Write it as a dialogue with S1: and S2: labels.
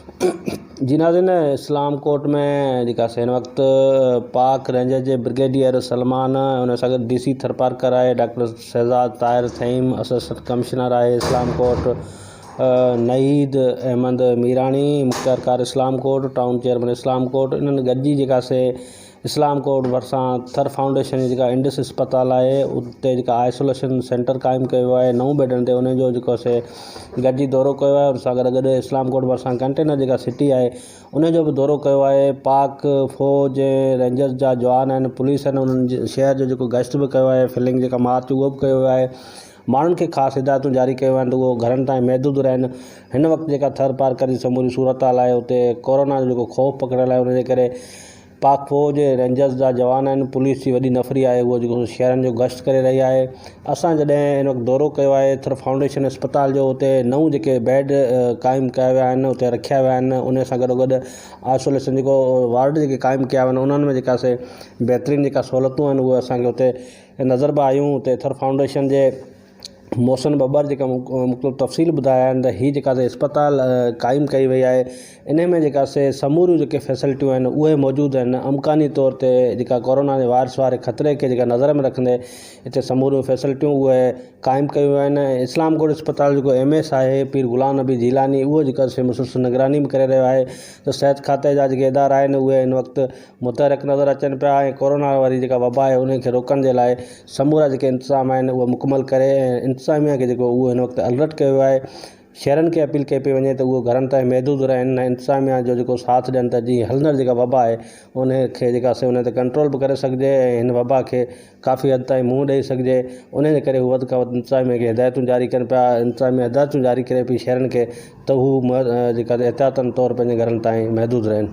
S1: جي ناظرين اسلام ڪوٽ ۾ جيڪا سي هن وقت پاڪ رينجر جي برگيڊيئر سلمان ان سان گڏ ڊي سي ٿرپارڪر آهي doctor Shahzad Tahir Thaheem assistant commissioner آهي اسلام ڪوٽ نعيد احمد ميراڻي مختيارڪار Islamkot town chairman Islamkot انهن گڏجي جيڪا سي اسلام ڪوٽ ڀرسان ٿر فائونڊيشن جي جيڪا انڊس اسپتال آهي اتي جيڪا آئسوليشن سينٽر قائم ڪيو ويو آهي نو بيڊن تي ان جو جيڪو سي گڏجي دورو ڪيو آهي ان سان گڏ گڏ اسلام ڪوٽ ڀرسان ڪنٽينر جيڪا سٽي آهي ان جو به دورو ڪيو آهي پاڪ فوج ۽ رينجرز جا جوان آهن پوليس آهن انهن شهر جو جيڪو گشت به ڪيو آهي فلنگ جيڪا مارچ اهو به ڪيو ويو آهي ماڻهن کي خاص هدايتون جاري ڪيون آهن ته اهو گهرن تائين محدود رهن هن وقت جيڪا ٿر پارڪر جي سموري صورتحال آهي اتي ڪورونا جو جيڪو خوف پکڙيل آهي ان جي ڪري پاڪ فوج ۽ رينجرز جا جوان آهن پوليس جي وڏي نفري آهي اهو جيڪو شهرن جو گشت ڪري رهي آهي اسان جڏهن هن وقت دورو ڪيو آهي ٿر فائونڊيشن اسپتال جو اتي نئون جيڪي بيڊ قائم ڪيا ويا آهن اتي رکيا ويا آهن ان سان گڏو گڏ آئسوليشن جيڪو وارڊ جيڪي قائم ڪيا ويا آهن انهن ۾ جيڪا سي بهترين جيڪا سهولتون آهن اهي اسانکي اتي نظر به آيون اتي ٿر فائونڊيشن جي محسن ٻٻر جيڪا مختلف تفصيل ٻڌايا آهن ته هي جيڪا سي اسپتال قائم ڪئي وئي آهي انهي ۾ جيڪا سي سموريون جيڪي فيسلٽيون آهن اهي موجود آهن امڪاني طور تي جيڪا ڪورونا جي وائرس واري خطري کي جيڪا نظر ۾ رکندي هتي سموريون فيسلٽيون اهي قائم ڪيون ويون آهن ۽ اسلام ڪوٽ اسپتال جيڪو ايم ايس آهي پير غلام نبي جيلاني اهو جيڪا سي مسلسل نگراني به ڪري رهيو آهي ته صحت کاتي جا جيڪي ادارا آهن اهي هن وقت متحرڪ نظر اچن پيا ۽ ڪورونا واري جيڪا وبا آهي ان کي روڪڻ جي لاء سمورا جيڪي انتظام آهن اهي مڪمل ڪري ۽ انتظاميا کي جيڪو اهو هن وقت الرٽ ڪيو ويو آهي شهرين کي اپيل ڪئي پئي وڃي ته اهو گهرن تائين محدود رهن ۽ انتظاميا جو جيڪو ساٿ ڏين ته جيئن هلندڙ جيڪا وبا آهي ان کي جيڪا سي ان تي ڪنٽرول به ڪري سگهجي ۽ هن وبا کي ڪافي حد تائين منهن ڏئي سگهجي ان جي ڪري هو وڌ کان وڌ انتظاميا کي هدايتون جاري ڪن پيا انتظاميا هدايتون جاري ڪري پئي شهرين کي ته هو جيڪا احتياطن طور پنهنجي گهرن تائين محدود رهن.